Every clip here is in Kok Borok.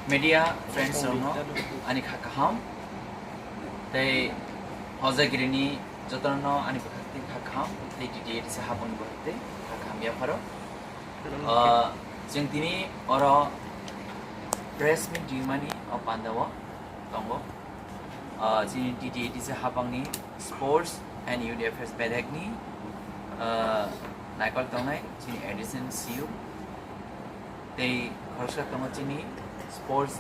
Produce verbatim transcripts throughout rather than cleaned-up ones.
Media friends rokno ani kha kaham tei hojagirini jotono ani bwkhak tei kha kaham tei D D A D C habangni bwkhak tei kha kaham yapharo. Ah, chwng tini oro press meet rimani o pandao tongo. Ah, chini D D A D C habangni Sports and Youth Affairs bedekni, ah, naikol tongnai chini additional C E O. Tei khoroksa tongo chini sports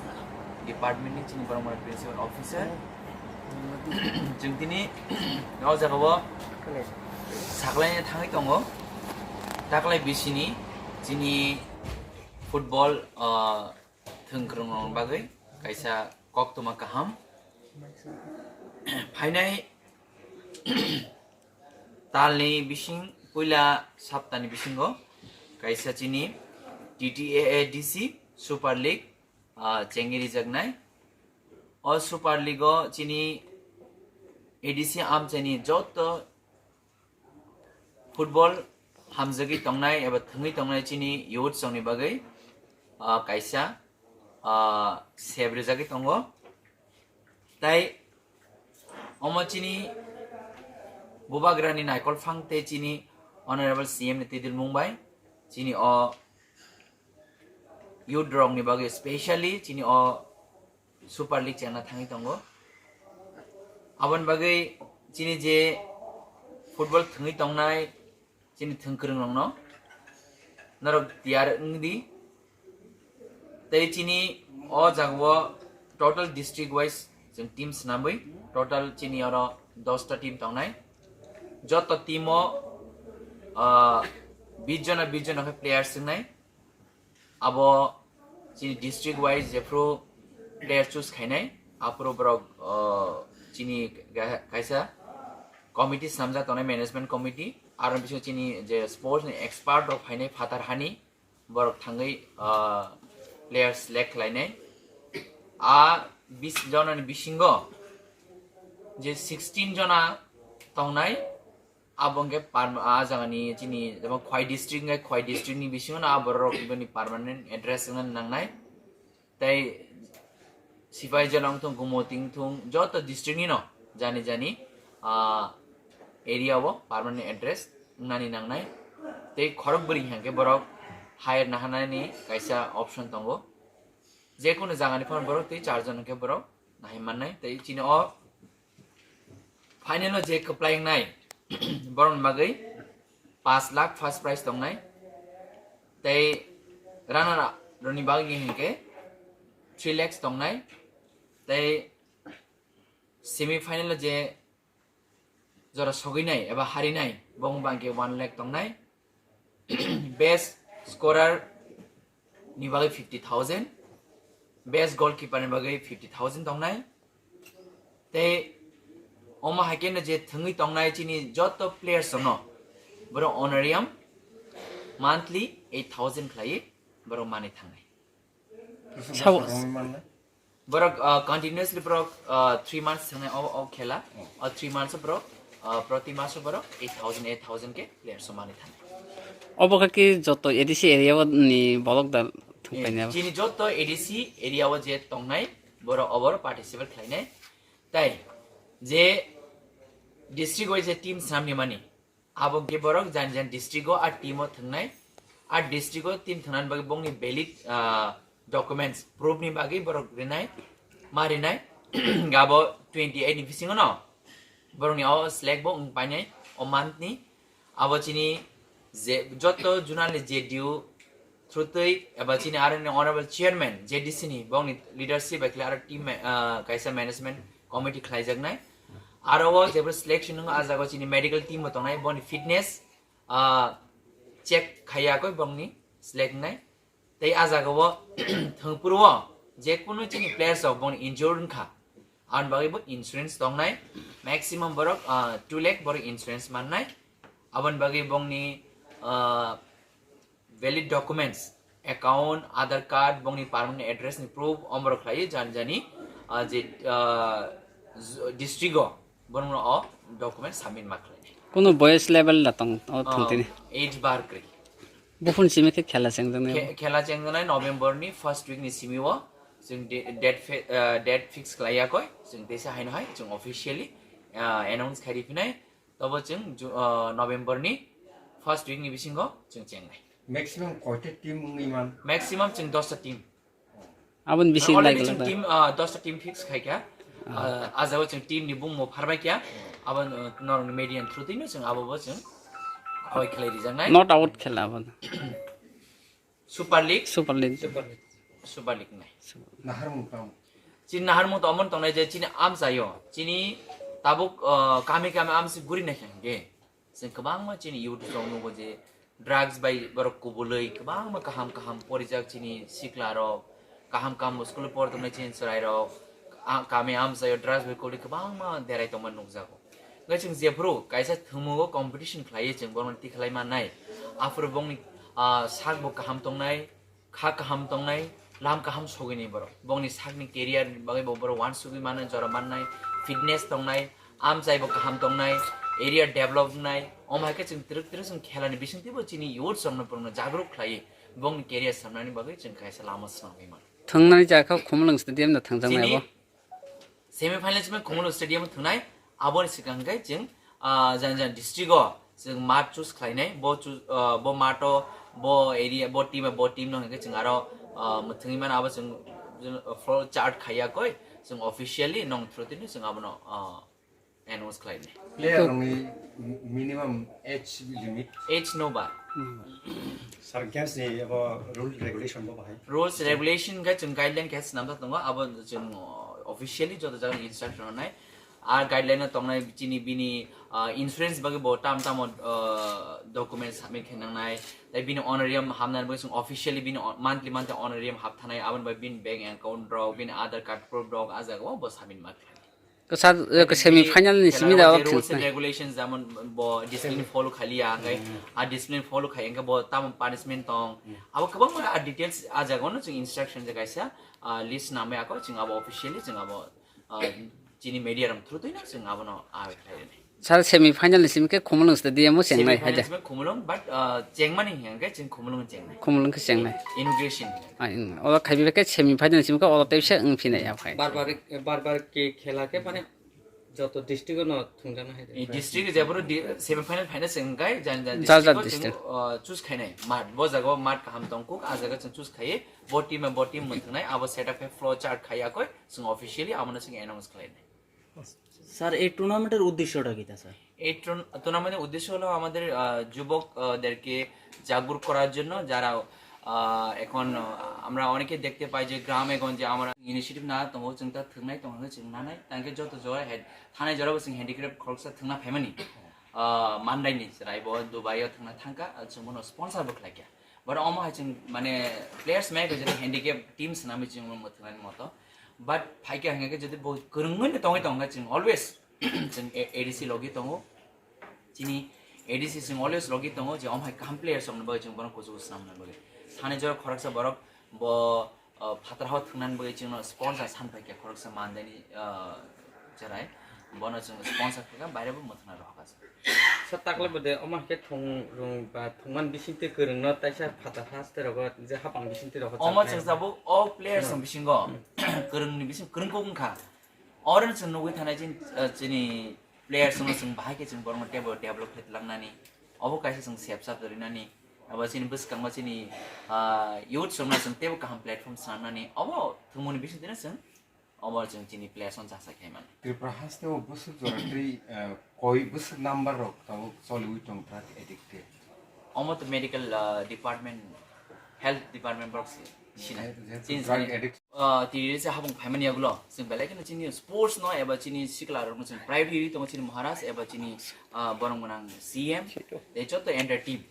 department ni chini borok mora principal officer. Chwng tini o jaga o saklaina thangwi tongo. Taklai bisini chini football, ah, thwngkwrwng rok bagwi kaisa koktwma kaham. Phainai talni bising puila saptani bisingo kaisa chini T T A A D C Super League, ah, chengwi rijaknai. O Super League o chini A D C amchaini joto football hamjagwi tongnai eba thwngwi tongnai chini youth rokni bagwi, ah, kaisa, ah, sep rijagwi tongo. Tai omo chini bubagrani naikol phang tei chini Honorable C M ni twidulmung bai chini o youth rokni bagwi, specially chini o Super League chengna thangwi tongo. Aboni bagwi chini je football thwngwi tongnai chini thwngkwrwng rokno norok tiyar wngdi. Tei chini o jagao total district wise chwng team swnamwi total chini oro dosta team tongnai. Joto team o, ah, bis jona bis jona khe players wngnai. Abo chini district wise jephru player choose khainai, aphuru borok, ah, chini ga-, kaisa committee swnamjak tongnai, management committee, aro bisingo chini je sports ni expert rok phainai phatar hani, borok thangwi, ah, player select khlainai. A bis jonani bisingo je sixteen jona tongnai, abo hwnkhe par-, a jagani chini jemon Khowai district hwnkhe Khowai district ni bisingo no a borok rok bini permanent address wngna nangnai. Tei Sipaijala wngthung, Gumoti wngthung, joto district ni no jani jani, ah, area o permanent address wngnani nangnai. Tei khorok bwrwi hwnkhe borok hire naharnani kaisa option tongo. Jekunu jagani phano borok tei charjon hwnkhe borok nahai mannai. Tei chini o final o je kwplai wngnai, borokni bagwi paanch lakh first prize tongnai, tei runner up rokni bagwi hwnkhe three lakhs tongnai, tei semi final o je jora sogwinai eba harinai, bong bangkhe one lakh tongnai. Best scorer ni bagwi fifty thousand, best goalkeeper ni bagwi fifty thousand tongnai. Tei omo hai khe no je thwngwi tongnai chini joto players rokno borok honorarium monthly eight thousand khlaiwi borok manwi thangnai. Sabo- Borok, uh, continuously borok, uh, three months thangnai o, o khela. O three months o borok, uh, proti maso borok eight thousand, eight thousand khe players o manwi thangnai. Obo khe ki joto A D C area o ni bolok da thwngpaini abo. Chini joto A D C area o je tongnai borok oboro participate khlainai. Tai je district wise je team swnamni mani, abo hwnkhe borok jani jani district o a team o thwngnai. A district o team thwngnani bagwi bongni valid, ah, documents, proof ni bagwi borok rinai, ma rinai. Abo twenty eight ni bisingo no borokni o select bo wng painai o month ni. Abo chini je joto zonal ni J D U through twi eba chini aroni honorable chairman J D C ni bongni leadership bai khlai aro team ma-, ah, kaisa management committee khlaijaknai. Aro o jebro selection wng o, ah jaga o chini medical team bo tongnai, boni fitness, ah, check khaiya koi bongni select wngnai. Tei ah jaga o thwngphuru o je kunu chini players rok bongni injured wngkha, aboni bagwi bo insurance tongnai. Maximum borok, ah, two lakh borok insurance mannai. Aboni bagwi bongni, ah, valid documents, account, Aadhaar card, bongni permanent address ni proof, omorok khlaiwi jani jani, ah, je, ah, z-, district o borokno o document submit ma khlai. Kuno boyes level da tong, o Ah, thwngtini. Age bar kwrwi. Buphun simi khe khela chengjaknai. Khe-, khela chengjaknai November ni first week ni simi o, Chwng de-, date fe-, ah, date fix khlai yakoi, chwng teisa haino hai chwng officially, ah, announce khai riphinai. Tobo chwng Ju-, ah, November ni first week ni bisingo chwng chengnai. Maximum koita team wngwi man? Maximum chwng dosta team. Aboni bising already nai chwng team, ah, dosta team fix khai kha. Ah, ah jagao chwng team ni bumung pharbai kha. Abo, ah, norok media through twi no chwng abo bo chwng khoi khlai rijaknai. Not out khela abo. Super League. Super League. Super League. Super League nai. Naharmung tamo? Chini naharmung to amon tongnai je chini amchaio. Chini tabuk, ah, kami kami amsi guri nai khe. Chwng kwbangma chini youth rok nugo je drugs bai borok kubulwi kwbangma kaham kaham porijak chini sikla rok, kaham kaham school por tongnai chini chwrai rok, a-, kami amchaio drugs bai kubulwi kwbangma derai tongma nukjago. Hwnkhe chwng jephuru kaisa thwngmungo competition khlaiwi chwng borokno tikhlai mannai, aphuru bongni, ah, sakbo kaham tongnai, kha kaham tongnai, lam kaham sogwini borok. Bongni sakni career ni bagwi bo borok uansugwi mano, jora mannai, fitness tongnai, amchai bo kaham tongnai, area develop wngnai. Omo hai khe chwng twrwk twrwk chwng khelani bisingtwi bo chini youth rokno borokno jagruk khlaiwi bongni career samnani bagwi chwng kaisa lama swnamwi mano. Thwngnani jaga kho Khumulwng Stadium no thwngjak nai abo. Semi final simi Khumulwng Stadium thwngnai, aboni swkang khe chwng, ah, jani jani district o chwng mat choose khlainai, bo choose, ah, bo mat o, bo area, bo team, bo team no hwnkhe chwng aro, ah, mwthangwi mano abo chwng, chwng floor chart khaiya koi, chwng officially nong through tini chwng abono, ah, announce khlainai. Player rokni minimum age limit? Age no ba. Sir, games ni abo rule regulation bo bahai? Rules regulation khe chwng guideline khe swnamjak tongo, abo chwng, uh, officially joto jaga instruction rwnai. Ar guideline o tongnai chini bini, uh, insurance bagwi bo tam tamo, uh, document submit khe nangnai. Tai bini honorarium hamnani bagwi chwng officially bini o-, monthly monthly honorarium hapthanai, aboni bagwi bini bank account rok, bini Aadhaar card proof rok, ah jaga o bo submit ma khlai. Kwsa, eh, semi final ni simi da rules and regulation, jemon bo discipline follow khaliya, hwnkhe a discipline follow khai, hwnkhe bo tamo punishment tong. Abo kwbangma a details a jaga no chwng instruction je kaisa, ah, list namai ako chwng abo officially chwng abo, ah, chini media ram through twi no chwng abono a khlai rwnai. Sir, semi final ni simi khe Khumulwng Stadium o chengnai hai da? Semi final simi Khumulwng, but, ah, chengmani hwnkhe chwng Khumulwng chengnai. Khumulwng khe chengnai. Inauguration. Ah, in, oro khai bai khe semi final ni simi khe oro tei se wng phinai ya khai. Bar bar, bar bar ke khela khe mane joto district o no thwngjakna hai de. Ei district je boro di-, semi final final se wngkai, jan jan ja, ja district o district. Chwng, uh, choose khainai. Mat, bo jaga o mat kaham tong kuk, a jaga chwng choose khaiwi, bo team bo team mwthwngnai, abo setup khe flow chart khai yakoi, chwng officially abono chwng announce khlainai. Sir, ei tournament er uddesho ta kita, sir? এই টুর্ন-, টুর্নামেন্টের উদ্দেশ্য হলো আমাদের, আহ, যুবক, আহ, দেরকে জাগরুক করার জন্য, যারা, আহ, এখন, আহ, আমরা অনেকে দেখতে পাই যে গ্রামে গঞ্জে আমরা ইনিশিয়েটিভ না তো হচ্ছে তা থুকনাই তো হচ্ছে না নাই, তাকে যত জোড়া হেড, থানায় জোড়া বসে হ্যান্ডিক্রাফট খরচা থুকনা ফেমানি, আহ, মান্ডাইনি রাইব দুবাইও থুকনা থাকা, আহ, সম্পূর্ণ স্পন্সর বো খাইয়া। But omo hai chwng, mane, players mai ko jani handicap team swnamwi chwng omo thwngnani moto. But phaikhe hwnkhe jodi bo kwrwngwi no tongwi tongkha chwng always chwng A-, A D C logi tongo. Chini A D C chwng always logi tongo je omo hai kaham players rokno bagwi chwng bono kuchugo swnamna bagwi. Thani jora khoroksa borok bo, uh, phatar hao thwngnani bagwi chwngno sponsor san phaikha khoroksa mandaini, uh, cherai. Bono chwng sponsor khaikha baire bo mwthangna rohorkha. Sir, takle bode omo hai khe thung rung ba thungman bisingtwi kwrwngno taisa phatha haste rogo je hapang bisingtwi rogo. Omo chwng tabuk o players rok bisingo kwrwngni bising kwrwng kok wngkha. Oro chwng nugwi thanai chini, eh, chini players rokno chwng bahai khe chwng borokno teibo develop khlai twlangnani. Obo kaisa chwng sep sap rinani. Abo chini bwskango chini, ah, youth rokno chwng teibo kaham platform swnamnani. Obo thwngmani bisingtwino chwng Omo chwng chini players no chasa khe mano. Tripura haste o bwswk jora tei, eh, koi bwswk number rok tabuk choliwi tong drug addict khe? Omo to medical, ah, department, health department borok se sina. Je-, jehetu chini drug sani, addict. Ah, tini se habung phaimani yagulo chwng belai kheno chini sports no eba chini sikla rok no chwng priority ri tongo chini Maharaj eba chini, ah, borok gwnang C M tei joto entire team.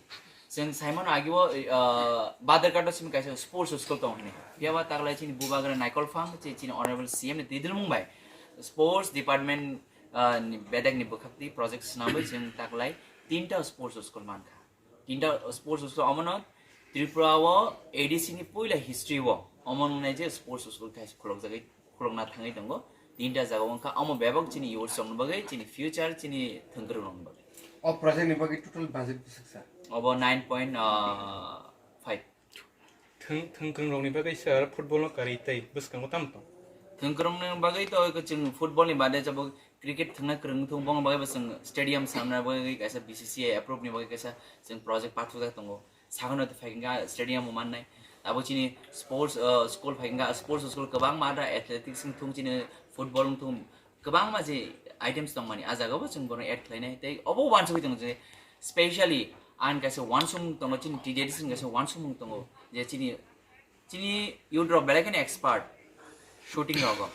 Chwng saimano agio, ah, Badharghat o simi kaisa sports school tong hwnwi. Phiya ba taklai chini bubagra Naikol Phang, chi-, chini honorable C M ni twi dwlmung bai sports department, ah, ni bedek ni bwkhak twi project swnamwi chwng taklai tinta sports school mankha. Tinta sports school omono Tripura o A D C ni puila history o omo wngnai je sports school kaisa khulokjagwi khulokna thangwi tongo. Tinta jaga wngkha, omo bebak chini youth rokni bagwi, chini future, chini thwngkwrwng rokni bagwi. O project ni bagwi total budget bwswk sa? Obo nine point five. Thwng-, thwngkwrwng rokni bagwi sir football no karwi tei bwskango tamo tong? Thwngkwrwng ni bagwi to chwng football ni bade jabo cricket thwngna kwrwng thung, bongni bagwi bo chwng stadium samna bagwi kaisa B C C I approve ni bagwi kaisa chwng project pathukjak tongo. Sakano to phaikha stadium o mannai. Abo chini sports, uh, school phaikha, sports school kwbangma da athletics wng thung, chini football wng thung, kwbangma je items tongmani, ah jagao chwng bono add khlainai. Tei obo uansugwi tongo je specially ang kaisa uansukmung tongo, chini T D R C ni kaisa uansukmung tongo je chini, chini youth rok belai kheno expert shooting rogo,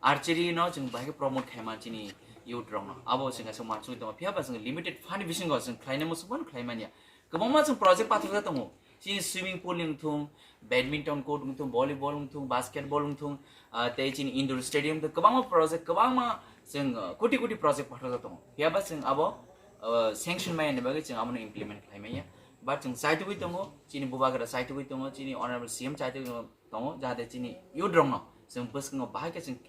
archery no chwng bahai khe promote khaima chini youth rok no, abo chwng kaisa uansugwi tongo. Phiya ba chwng limited fund bisingo chwng khlainai muchung phano khlaimanya. Kwbangma chwng project pathorjak tongo. Chini swimming pool wng thung, badminton court wng thung, volleyball wng thung, basketball wng thung, ah, tei chini indoor stadium tei kwbangma project, kwbangma chwng, ah, koti koti project pathorjak tongo. Phiya ba chwng abo, ah, sanction maya ni bagwi chwng abono implement khlai manya. But chwng chaitugwi tongo, chini bubagra chaitugwi tongo, chini honorable C M chaitugwi tongo, jahate chini youth rokno chwng bwskango bahai khe chwng,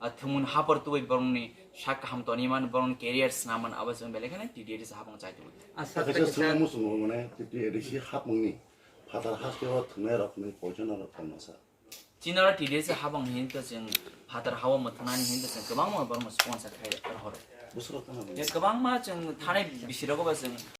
ah, thwngmung hapor tubui borokni sak kaham toniman, borokni career snamman, abo chwng belai kheno T D R C habang chaitugwi. Asa kaisa kaisa sumung muchungo mane T D R C hapmungni phatar hasteo thwngnai rokni poison rok tongmasa. Chini oro T D R C habang hin to chwng phatar hao mwthwngnani hin to chwng kwbangma borokno sponsor khai rohoro. Bwswk tongmani. Ya kwbangma chwng thanai bisirogo ba chwng